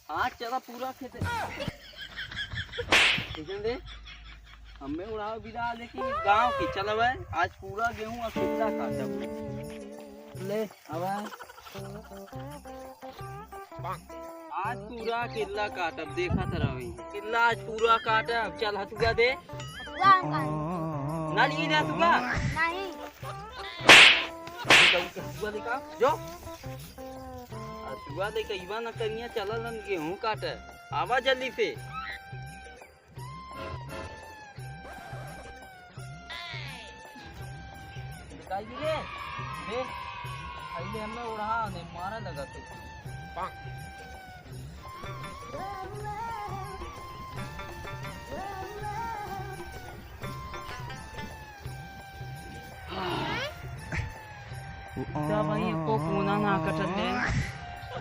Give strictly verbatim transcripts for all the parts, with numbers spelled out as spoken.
आज चला पूरा खेत। देख दे, हमें उड़ाव बिदा, लेकिन गाँव के चलबे। आज पूरा गेहूँ अकेला काटब। ले, अब आज पूरा अकेला काटब, देखत रही। अकेला आज पूरा काटब। चल हथुआ दे। हथुआ हम काहे? ना लिए दे हथुआ। नहीं। हथुआ लेके आ, जो। हथुआ लेके इबा न करिया, चलल हम गेहूँ काटे। आवा जल्दी से। निकाल दी रे। दे। पहले हमें उड़ा ने मारा लगा तो। सब वही को कोना ना कटत है।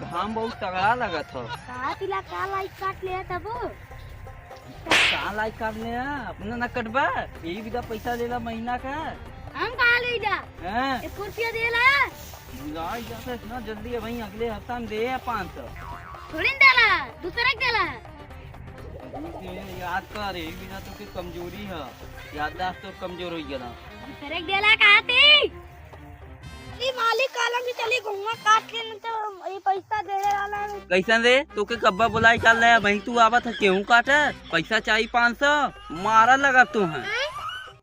घाम बहुत तगड़ा लगत हो। का तिला का लाइक काट ले तब? का लाइक काट ले? अपना ना कटबा, यही बिदा पैसा देला महीना का। हम कहाँ ले जा? हाँ। एक रुपया देला। भुलाई जाता इतना जल्दी है भाई, अगले हफ्ता में दे पाँच सौ। थोड़ी न देला, दूसरे के देला। याद कर, यही बिदा तो के कमजोरी है, याददाश्त तो कमजोर हो गया। दूसरे के देला कहाँ थी? ई मालिक कहलन कि चली घुमा काट के न तो ये पैसा देवे वाला है। कैसन रे? तोके कब्बा बुलाई काल ले, वहीं तू आवत है गेहूं काटे, पैसा चाही पाँच सौ, मारा लगा तू है। हैं?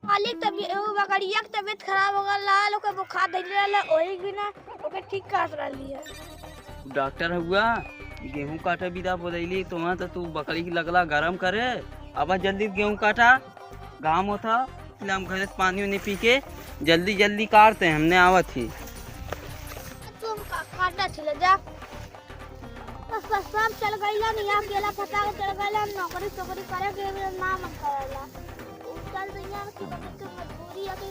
मालिक तब ये, वो बकरिया के तबीयत खराब हो गल रहा, ओके बुखार धइले रहला, ओही बिना ओके ठीक करत रहली है। डॉक्टर हुआ, गेहूं काटे बिदा बोलैली, तो वहाँ तो तू बकरी के लगला गरम करे, अब जल्दी गेहूं काटा, घाम होता, इसलिए हम घरे से पानी उनी पी के जल्दी जल्दी काटते हैं, हमने आवत ही। तुम का-, काटा छिले जा। बस, बस, सब चल गइला, नहीं अकेला फटा के चल गइला, नौकरी चोकरी करे के भी ना मन करेला। चल दुनिया में की बदल के मजबूरी है कि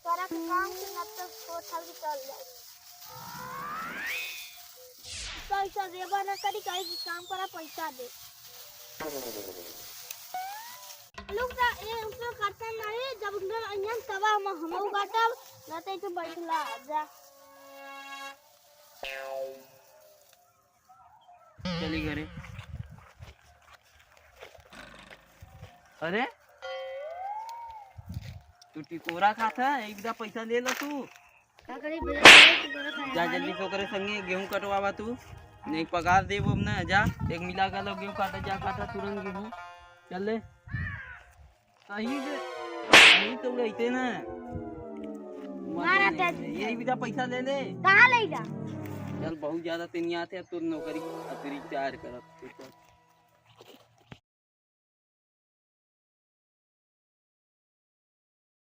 सारा के काम से न तो सोच हल के चल जाए। पैसा देबा न करी, कहे कि काम करा, पैसा दे। लोग ना, ये उनका काटता नहीं, जब उनका अंजन तबा हम, हम काटब, रहते तो बैठला, जा। चली घरे। अरे, तू टिकोरा खात है, एक बिदा पैसा ले लो तू। का करी भैया, ये तो गलत है जा हमारे। जल्दी से ओकरे संगे गेहूं कटवावा तू, नहीं पगार देबो हम ना। जा, एक मिला का लो गेहूं काटा, जा काटा तुरंत गेहूं। चल ले। सही से, सही तो उड़ाइते ना। मारा मजा नहीं, यही बिदा पैसा ले ले। कहाँ ले जा? चल, बहुत ज्यादा तेनी आते, अब तो नौकरी अतिरिक्त तैयार करब।